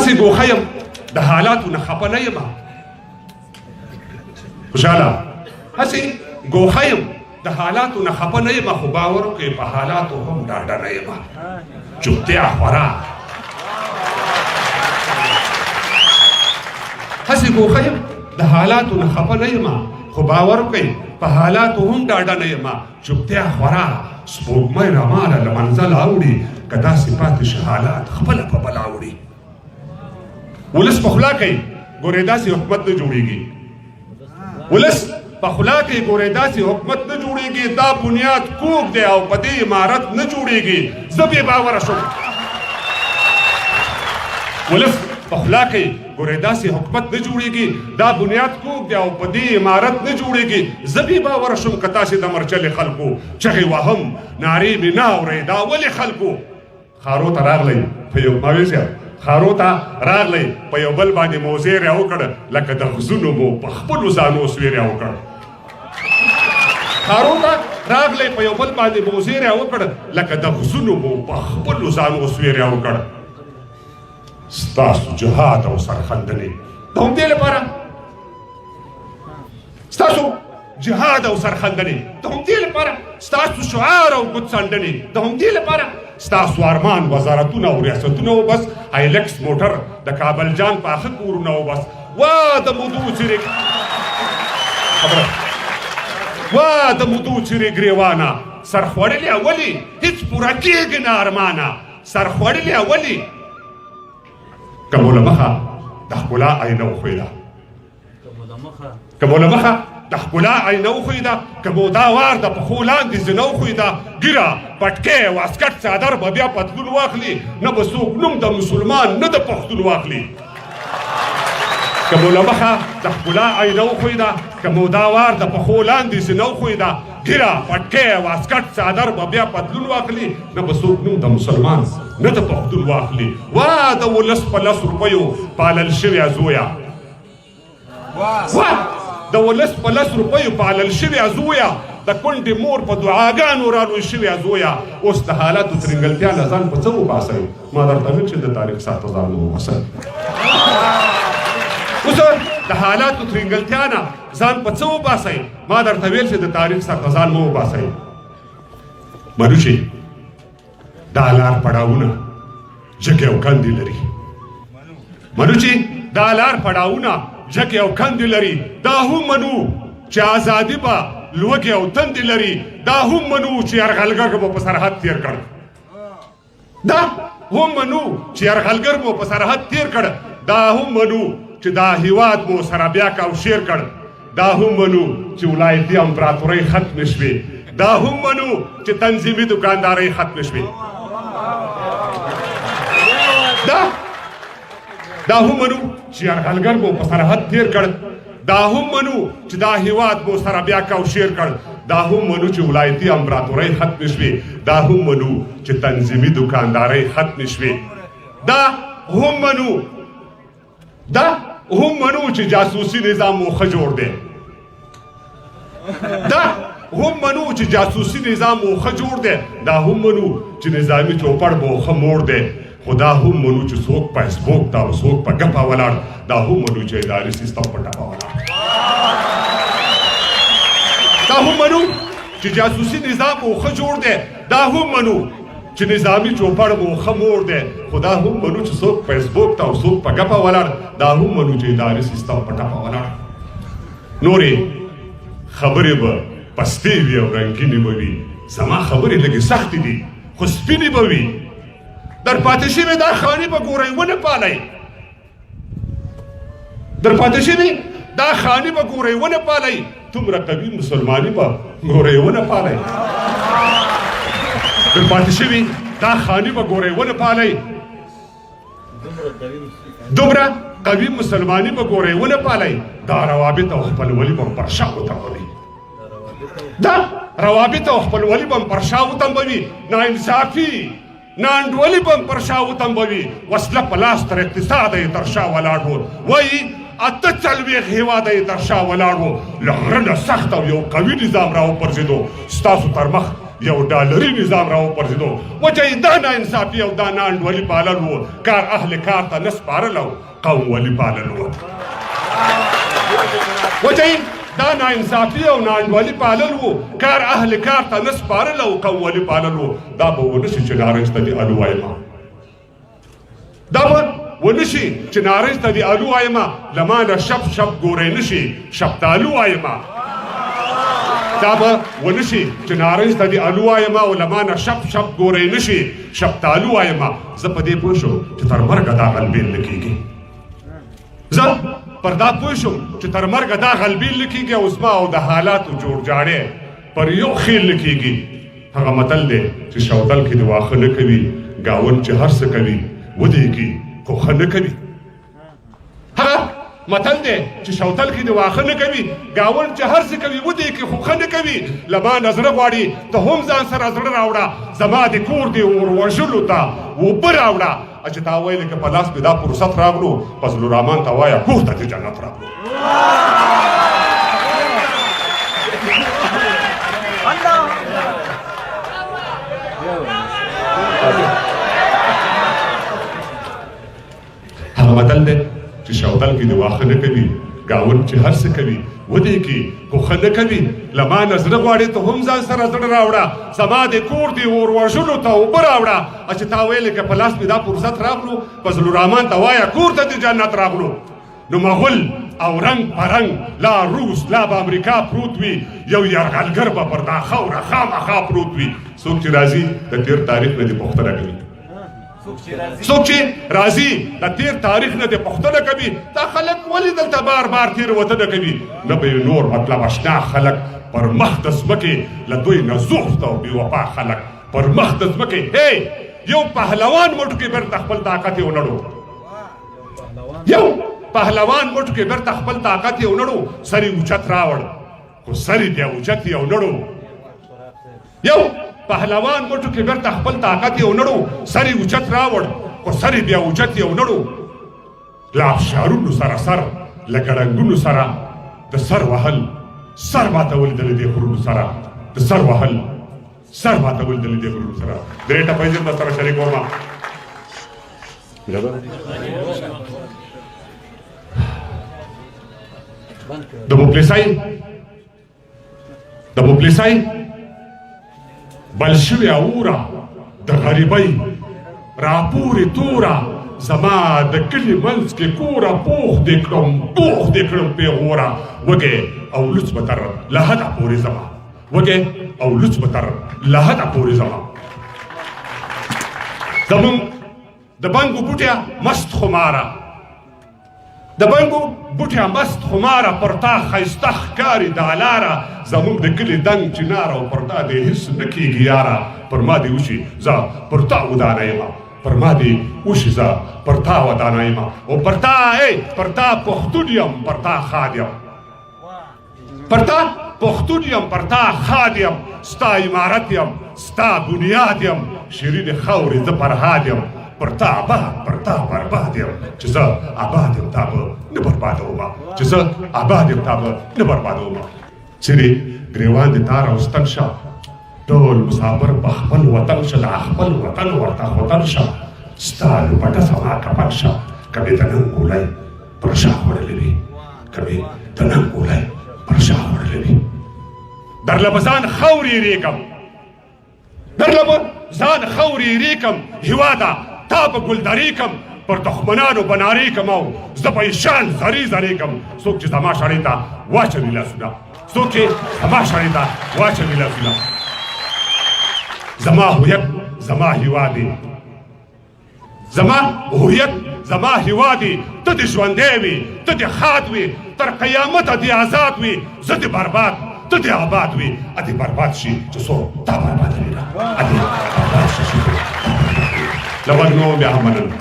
هسې ګوښه یم، د حالاتو نه خپه نه یم. خوشحاله هسې ګوښه یم، د حالاتو نه خپه نه یم، خو باور وکړئ په حالاتو هم ډاډه نه یم. چوپتیا خورا. هسې ګوښه یم، د حالاتو نه خپه نه یم، خو باور وکړئ په حالاتو هم ډاډه نه یم. چوپتیا خورا. سپوږمۍ رماله له منزله اوړي، که داسې پاتې شي حالات خپله په بلا وړي. ولس په خوله کوي ګورې داسې حکومت نه جوړېږي. ولس په خوله کوي ګورې داسې حکومت نه جوړېږي. دا بنیاد کوږ دی او په دې عمارت نه جوړېږي. زه بې باوره شوم. ولس په خوله کوي ګورې داسې حکومت نه جوړېږي، دا بنیاد کوږ دی او په دې عمارت نه جوړېږي. زه بې باوره شوم که تاسې د مرچلې خلکو چغې وهم، نارې مې نه اورئ، دا ولې خلکو؟ ښارو ته راغلئ په یو ماوې صاحب، ښارو ته راغلئ په یو بل باندې مو زیری وکړ، لکه د غزونو مو په خپلو ځانو سویری وکړ. ښارو ته راغلئ په یو بل باندې مو زیری وکړ، لکه د غزونو مو په خپلو ځانو سویری وکړ. ستاسو جهاد او سرښندنې د همدې لپاره، ستاسو جهاد او سرښندنې د همدې لپاره، ستاسو شعار او ګوتڅنډنې د همدې لپاره، ستاسو ارمان وزارتونه او ریاستونه و بس، هایلکس موټر د کابل جان پاخه کورونه و بس. وا د مودو څیرې خبره، وا د مودو څیرې ګریوانه، سر خوړلې ولې هیڅ پوره کېږي نه ارمانه، سر خوړلې ولې. که مو له مخه د ښکلا آینه وښویده، که مو له مخه د ښکلا آینه وښویده، که مو دا وار د پښو لاندې زینه وښویده، ږیره، پټکی، واسکټ، څادر به بیا پتلون واخلي، نه به څوک نوم د مسلمان نه د پښتون واخلي. که مو له مخه د ښکلا آینه وښویده، که مو دا وار د پښو لاندې زینه وښویده، ږیره، پټکی، واسکټ، څادر به بیا پتلون واخلي، نه به څوک نوم د مسلمان نه د پښتون واخلي. وا د ولس په 10 روپیو پالل شوی زویا، وا د ولس په 10 روپیو پالل شوی زویا، د کونډې مور په دعاګانو رالوی شوی زویا، اوس د حالاتو ترینګلتیا له ځان په څه وباسئ؟ ما درته ویل چې د تاریخ ساته ځان مه وباسئ. اوس د حالاتو ترینګلتیا نه ځان په څه وباسئ؟ ما درته ویل چې د تاریخ ساته ځان مه وباسئ. منو چې دا لار پړاوونه جګې او کندې لري، منو چې دا لار پړاوونه جګې او کندې لري، دا هم منو چې ازادي به لوږې او تندې لري، دا هم منو چې یرغلګر مو په سرحد تیر کړ، دا هم منو چې یرغلګر مو په سرحد تیر کړ، دا هم منو چې دا هیواد مو سره بیا کاوشیر کړ، دا هم منو چې ولایتي امپراتورۍ ختمې شوې، دا هم منو چې تنظیمي دکاندارۍ ختمې شوې، دا هم منو چې یرغلګر مو په سرحد تیر کړ، دا هم منو چې دا هیواد مو سره بیا کاوشیر کړ، دا هم منو چې ولایتي امپراتورۍ ختمې شوې، دا هم منو چې تنظیمي دکاندارۍ ختمې شوې، دا هم منو، دا هم منو چې جاسوسي نظام مو ښه جوړ دی، دا هم منو چې جاسوسي نظام مو ښه جوړ دی، دا هم منو چې نظامي چوپړ مو ښه موړ دی، خو دا هم منو چې څوک په فیسبوک ته او څوک په ګپه ولاړ، دا هم منو چې اداري سیستم په ټپه ولاړ، دا هم منو چې جاسوسي نظام مو ښه جوړ دی، دا هم منو چې نظامي چوپړ مو ښه موړ دی، خو دا هم منو چې څوک فیسبوک ته او څوک په ګپه ولاړ، دا هم منو چې اداري سیستم په ټپه ولاړ. نورې خبرې به پستې وي او رنګینې به وي، زما خبرې لږې سختې دي خو سپینې به وي. در پاتې شوې دا خاني به ګورئ ونه پالئ، در پاتې شوې دا خاني به ګورئ ونه پالئ، دومره قوي مسلماني به ګورئ ونه پالئ. در پاتې شوې دا خاني به ګورئ ونه پالئ، دومره قوي مسلماني به ګورئ ونه پالئ، دا روابط او خپلولي به پر شا وتمبوي، دا روابط او خپلولي به پر شا وتمبوي، ناانصافي ناانډولي به پر شا وتمبوي، وسله په لاس تر اقتصاده یې تر شا ولاړ وو، وایي 48 هېواده یې تر شا ولاړ وو، له غره نه سخت او یو قوي نظام راوپرځېدو، ستاسو تر مخ یو ډالري نظام راوپرځېدو. وجه یې دا ناانصافي او دا ناانډولي پالل وو، کار اهل کار ته نه سپارل او قوم ولي پالل وو. وجه یې دا ناانصافي او ناانډولي پالل وو، کار اهل کار ته نه سپارل او قوم ولي پالل وو. دا به ونه شي چې نارنج ته دې الو وایم، دا به ونه شي چې نارنج ته دې الو وایم، له ما نه شپ شپ ګوری نه شي شفتالو وایم. دا به ونه شي چې نارنج ته دې الو وایم او له ما نه شپ شپ ګوری نه شي شفتالو وایم. زه په دې پوه شوم چې تر مرګه دا غلبېل نه کېږي، زه پر دا پوه شوم چې تر مرګه دا غلبېل نه کېږي او زما او د حالاتو جوړجاړی پر یو خېل نه کېږي. هغه متل دی چې شوتل کې د واښه نه کوي، ګاونډ چې هر څه کوي ودې کي خو ښه نه کوي. هغه متل دی چې شوتل کې د واښه نه کوي، ګاونډ چې هر څه کوي ودې کې خو ښه نه کوي. له ما نه زړه غواړي ته هم ځان سره زړه راوړه، زما د کور دې اور وژلو ته اوبه راوړه. چې تا ویلې که په لاس مې دا فرصت راغلو، فضل الرحمن ته وایه کور ته دې جنت راغلو. هغه متل دی چې شوتل کې د واښه نه کوي، ګاونډ چې هر څه کوي ودې کې خو ښه نه کوي. له ما نه زړه غواړي ته هم ځان سره زړه راوړه، زما د کور دې اور وژلو ته اوبه راوړه. چې تا ویلې که په لاس مې دا فرصت راغلو، فضل الرحمن ته وایه کور ته دې جنت راغلو. نو مغول او رنګ په رنګ لا روس لا به امریکا پروت وي، یو یرغلګر به پر دا خاوره خامخا پروت وي. څوک چې راځي د تېر تاریخ نه دې پوښتنه کوي، څوک چې راځي د تېر تاریخ نه دې پوښتنه کوي، دا خلک ولې دلته بار بار تېروتنه کوي؟ نه به یې نور مطلب اشنا خلک پر مخ د ځمکې له دوی نه زوفت او بې وفا خلک پر مخ د ځمکې. هی یو پهلوان مټو کې بېرته خپل طاقت یې ونړو، یو پهلوان مټو کې بېرته خپل طاقت یې ونړو، سر یې اوچت راوړ خو سر یې بیا اوچت یې ونړو. یو پهلوان مټو کې بېرته خپل طاقت یې ونړو، سر یې اوچت راوړ خو سر یې بیا اوچت یې ونړو. له افشارونو سره سر، له ګړنګونو سره د سر وهل سر ماتول د دې غرونو سره د سر وهل سر ماتول د دې غرونو سره. درې ټپې دې سره شریک ومه. د مفلسۍ د مفلسۍ بل شوې اوره د غریبۍ راپورې توره، زما د کلي منځ کې کوره، پوخ دې کړم پوخ دې کړم پیغوره، وږی او لوڅ به تر له حده پورې زما، وږی او لوڅ به تر له حده پورې زما. زمونږ د بنګو بوټیا مست خماره، د بنګو بوټیا مست خماره، پر تا ښایسته ښکاري دا لاره، زموږ د کلي دنګ چنار او پر تا دې هېڅ نه کېږي یاره. پر ما دې وشي زه پر تا ودانه یم، پر ما دې وشي زه پر تا ودانه یم، او پر تا ای پر تا پښتون یم، پر تا ښاد یم، پر تا پښتون یم، پر تا ښاد یم، ستا امارت یم، ستا بنیاد یم، شیرینې خاورې زه فرهاد یم، پر تا آباد پر تا برباد یم، چې زه آباد یم تا به نه بربادوم، چې زه آباد یم تا به نه بربادوم. چیرې ګریوان دې تار او ستن شه، ټول مسافر په خپل وطن شه، دا خپل وطن ورته خوتن شه، ستا لوپټه زما کفن شه، که مې د ننګ ګولۍ پر شا خوړلې وي، که مې د ننګ ګولۍ پر شا خوړلې وي. درله به ځان خاورې رېږم، درله به ځان خاورې رېږم، هېواده تا به ګلدرې کم، پر دښمنانو به نارې کم او زه به یې شان ذرې ذرې کم. څوک چې زما شړې ته واچوي لاسونه، څوک چې زما شړې ته واچوي لاسونه، زما هویت زما هیواد دی، زما هویت زما هیواد دی، ته دې ژوندی وي، ته دې ښاد وي، تر قیامته دې آزاد وي، زه دې برباد ته دې آباد وي. ادې برباد شي چې څوک تا بربادوي نه، ادې برباد شي چې څوک تا بربادوي. له غوږ نو بیا هم مننه.